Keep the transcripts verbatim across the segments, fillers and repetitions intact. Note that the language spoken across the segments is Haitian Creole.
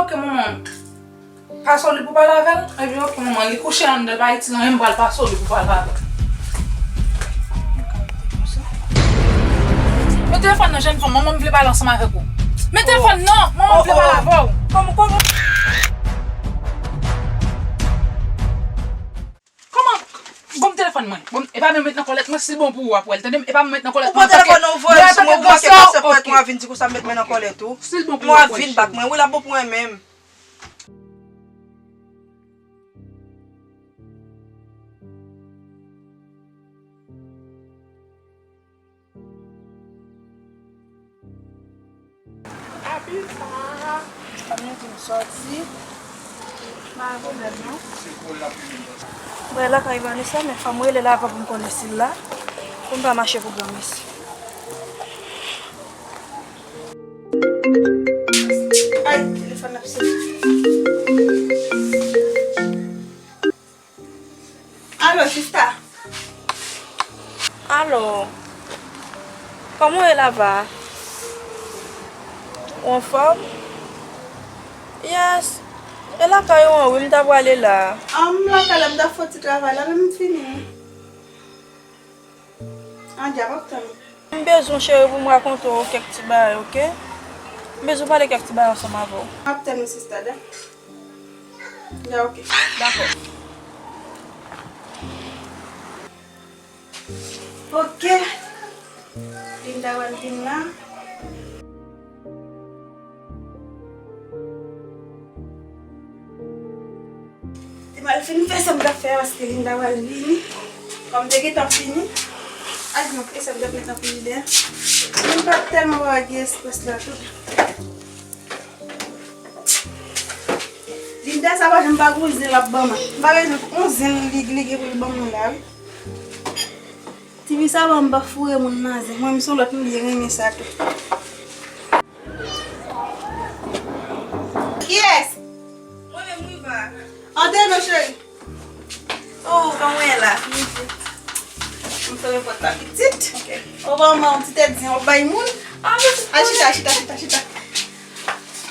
Ok, manman. Pase w li pou pale avè l? Ebyen, ok, manman, li kouche anndan Ayiti lan, men m pral pase w li pou pale avè l. Men telefòn nan, jèn fanm, manman m vle pale ansanm avèk ou. Men telefòn nan, manman m vle pale avè w. Kòman, kòman? Kòman? Ban m telefòn mwen. Ban m, e pa menm met nan kòlèt mwen, si l bon pou ou, w ap wè l, tande m? E pa menm met nan kòlèt mwen. Ou pran telefòn nan, ou voye l sou mwen, ou manke pase pòt mwen, w ap vin di konsa, met mwen nan kòlèt ou. Si l bon pou ou, w ap wè l. Mwen ap vin bak mwen, wi, l ap bon pou mwen menm. Apil sa, fanmi di m sòti. Pa pwoblèm non. Mwen lakay Vanessa, men fò m rele l avan pou m konnen si l la. Pou m pa mache pou granmesi. Ay, telefòn ap sone. Alo, sista. Alo. Kòman w ye, Lava? Ou anfòm? Yes. E lakay ou an, wi, m ta prale la. An, m lakay la, m ta fè yon ti travay la, men m fini. An, dja, m ap tann ou. M bezwen w, cheri, pou m rakonte w kèk ti bagay, oke? M bezwen pale kèk ti bagay ansanm avè w. M ap tann ou, sista, da. Ya, oke. Dakò. Oke. Linda pral vin la. Te mal fin fè sa m t ap fè a, paske Linda pral vini. Kòm te gentan fini. Ay, non, e sa m t ap met nan frijidè. Men m pa t tèlman pa gen espès la tou. Linda sa pa janm pa gon zen l ap ban mwen. M pa bezwen yon zen li, li gen pou l ban mwen la, wi. Tifi sa ban m pa foure moun nan zen. Mwen, m se yon lòt, m byen renmen sa tou. Kiyès? Mwen menm, Riva. Antre non, cheri. Oh, kòman w ye la? M fèmen pòt la pitit. Ok. Ou ban mwen yon ti tèt zen, w ap bay moun. Ah, mèsi. Al chita, chita, chita, chita.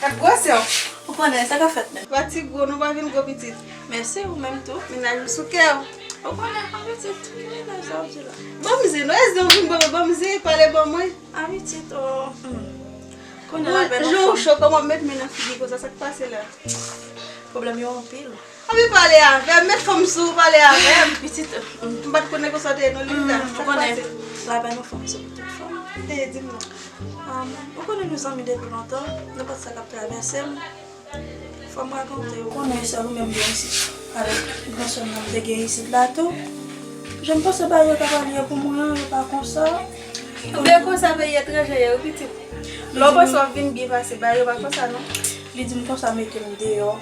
Gad gwosè w. Ou konnen, sa k ap fèt menm? Pa ti gwo, nou pa vin gwo pitit. Mèsi, ou menm tou. Mennaj ou sou kè w. Ou konnen, an pitit. Wi, nan sa w di la. Ban m zen, non, e zen w vin ban mwen, ban m zen, pale ban mwen. An pitit, oh. Hmm. Konnen l ap fè nou fòm. Jan w cho, kòman w met men nan figi konsa, sa k pase la? Pwoblèm yo anpil. Anvi pale avè m, met fanm sou ou pale avè m. Pitit, m pa t konnen konsa w te ye non Linda. Sa k pase? Labay nou fanm sou pou tout fanm. Ey, di m non. Ou konnen nou zanmi depi lontan, nenpòt sa k ap travèse m, fò m rakonte w. Ou konnen sèl ou menm gen isit, avèk gran sè m nan m te gen isit la tou. Jan m panse bagay yo ta pral ye pou mwen an, yo pa konsa. Oubyen konsa peyi etranje ye wi pitit. Lè w panse w ap vin byen pase, bagay yo pa konsa non. Li di m konsa mete m deyò.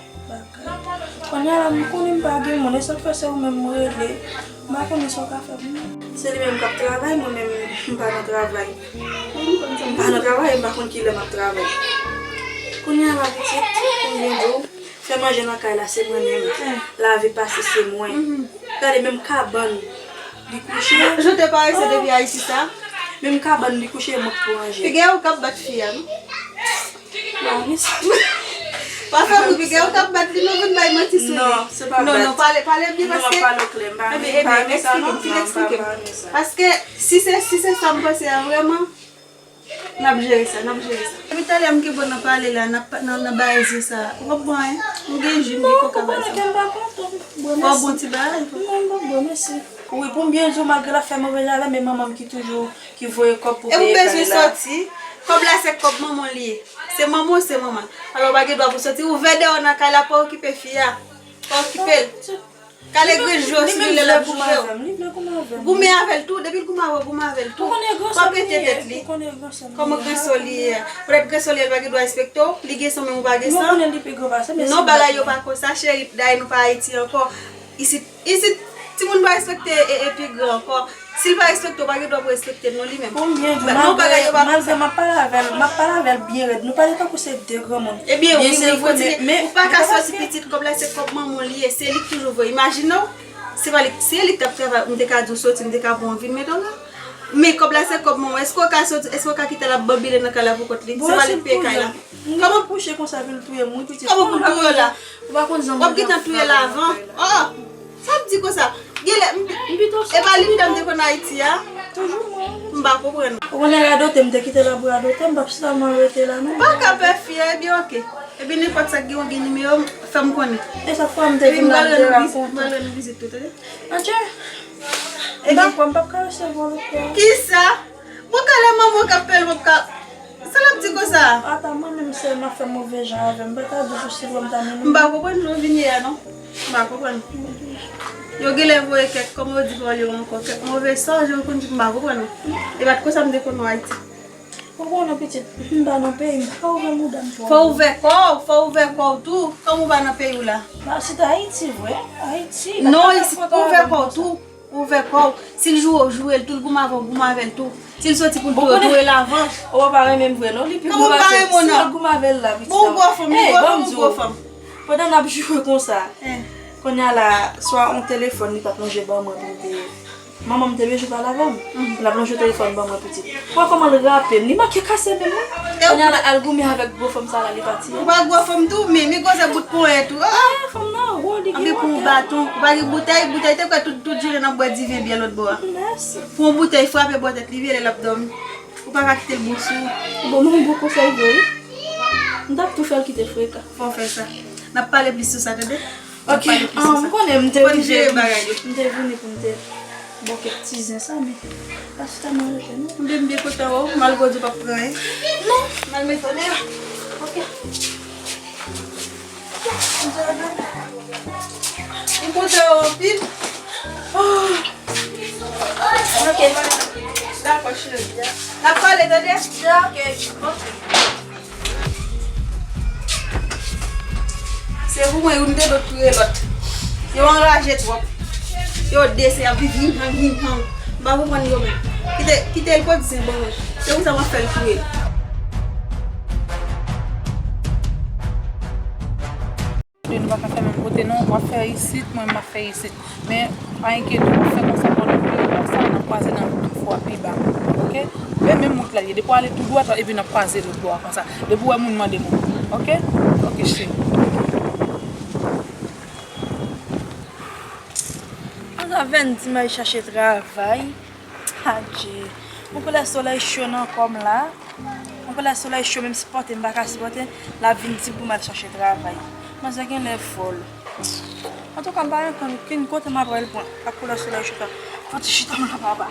Kounye a la, m konnen m pa gen moun, e sa k fè se ou menm m rele. M pa konnen sa w ka fè pou mwen. Se li menm k ap travay, mwen menm, m pa nan travay. M pa nan travay, m pa konn kilè m ap travay. Kounye a la, pitit, konbyen jou, fè manje nan kay la, se mwen menm. Lave, pase, se mwen. Gade, menm kabann, li kouche. Jan w te parese depi Ayiti sa. Menm kabann, li kouche, mwen k pou ranje. Piga w k ap bat fi a, non? Pa fè bri, piga w k ap bat li, non, vin bay manti sou li. Non, se pa bat. Non, non, pale, pale byen, paske. Non, m ap pale w klè, m pa renmen sa, non, non, m pa renmen sa. Paske si se, si se sa m panse a vrèman, n ap jere sa, n ap jere sa. Depi talè m gen bon nan pale la, n ap, nan, nan bay zye sa. Ou konprann? M gen ji, m gen koka bay sa. Ou pa bon ti bagay? Non, m pa bon, mèsi. Wi, pou m byen di w, malgre l ap fè move jalè, men manman m ki toujou ki voye kòb pou peye kay la. E ou bezwen sòti? Kòb la se kòb manman l ye. Se manman w, se manman l. Alò, w pa gen dwa pou sòti. Ouvè dèyè w nan kay la, pa okipe fi a. Pa okipe l. Kale grenn je w sou li lè l ap joure w. Goumen avè l tou. Depi l goumen avè w, goumen avè l tou. Pa pete tèt li. Kòman grenn sè w li ye a? Poutèt grenn sè w li ye, l pa gen dwa respekte w. Li gen san, men ou pa gen san. Non, bagay yo pa konsa, cheri. Dayè nou pa Ayiti ankò. Isit, isit, timoun pa respekte e, e pi gran ankò. Si l pa respekte w, pa gen dwa pou respekte l non li menm. Pou m byen di w, malgre, malgre m ap pale avè l, m ap pale avè l byen rèd. Nou pale tankou se de granmoun. Ebyen, wi, wi, kontinye. Ou pa ka sòti pitit, kòb la se kòb manman w li ye, se li k toujou voye. Imajine w, se pa li, se li k t ap travay, m te ka di w sòti, m te ka pran w vin, men tande. Men kòb la se kòb mwen. Èske w ka soti, èske w ka kite l ap banbile nan kay la pou kont li? Se pa li k peye kay la. Kòman pou kouche konsa pou l touye m, wi, pitit? Kòman pou l touye w la? Ou pa konn jan w ap gentan touye l avan. Oh! Sa ap di konsa? Genlè, m, e pa li k fè m te konn Ayiti a? Toujou mwen. M pa konprann. Ou konnen radote, m te kite l ap radote, m p ap chita m rete la non. Pa ka pè fi a, ebyen oke. Epi nenpòt sa k gen, ou gen nimewo m, fè m konnen. E sa fwa m te vin la, m te rakonte. Epi m pral rann ou vizit tou, tande? Adje. Epi m p ap ka resevwa lòt fwa. Kisa? Mwen ka lè manman w k ap pale, mwen ka. Sa l ap di konsa? Ata mwen menm sèl m ap fè move jan avè m. M pa ta di pou si lwen m ta mennen. M pa konprann jan w vin ye a non. M pa konprann. Yo genlè voye kèk, kòman yo di pawòl yo ankò, kèk move sò, jan yo konn di m pa konprann non. E pa t konsa m te konn wè Ayiti. Ou konnen pitit, m pa nan peyi m, m pa ka ouvè mouda m twò. Fò w ouvè kò w, fò w ouvè kò w tou. Kòman w pa nan peyi w la? Ba, se t Ayiti vre, Ayiti. Non, isi, ouvè kò w tou. Ouvè kò w. Si l joure w, joure l tou. L goumen avè w, goumen avè l tou. Si l soti pou l touye w, touye l avan. Ou pa renmen m vre non, li pi gwo pase m. Si l goumen avè l la, pitit. Bon, ou gwo fanm, li gwo fanm, ou gwo fanm. Pandan n ap joure konsa, kounye a la, swa yon telefòn li t ap lonje ban mwen pou m te. Manman m te bezwen pale avè m. L ap lonje telefòn ban mwen, pitit. Ou wè kòman l rape m? Li manke kase men m wi. Kounye a la, al goumen avèk gwo fanm sa la, li pati a. Ou pa gwo fanm tou, men, men gwosè bout ponyèt ou. Ah! Fanm nan wo, li gen wotè. Anpi pou yon baton, ou pa gen boutèy, boutèy te kwè tout, tout jounen n ap bwè diven byè lòt bò a. Mèsi. Pou yon boutèy frape bò tèt li, vire l ap dòmi. Ou pa ka kite l bon sou ou. Bon, mwen bon konsèy vre wi. M t ap tou fè l kite frekan. Fò w fè sa. N ap pale plis sou sa, tande? N ap pale plis sou sa. M konnen m te vini pou m te. Bon, kèk ti zen sa, men pa chita nan rete non. M byen, m byen kontan wè w, malgre w di w p ap pran anyen. Non. M al mete w deyò. Ok. M kontan wè w anpil. Oh. Ok. Dakò, cheri. N ap pale, tande? Ya, ok. Ok. Se pou mwen, youn te dwe touye lòt. Yo anraje twòp. Yo de se ap viv yin hang, yin hang. M pa konprann yo menm. Kite, kite l pot zen ban mwen. Se pou sa m ap fè l touye l. Nou pa ka fè menm kote non. W ap fè isit, mwen m ap fè isit. Men pa enkyete w, fè konsa pandan nou konsa, n ap kwaze nan fwa pi ba. Ok? Men menm wout la l ye. Depi w ale tou dwat, epi n ap kwaze lòt bò a konsa. Depi w wè moun, mande moun. Ok? Ok, cheri. Ann avè n di m al chache travay. Adje. Yon koulè solèy cho nan kò m la. Yon koulè solèy cho, menm sipòte m pa ka sipòte, l ap vin di m pou m al chache travay. Manzè genlè fòl. Antouka, m pa renmen konn kote m ap pral pran ak koulè solèy cho sa. Fò ti chita m la papa.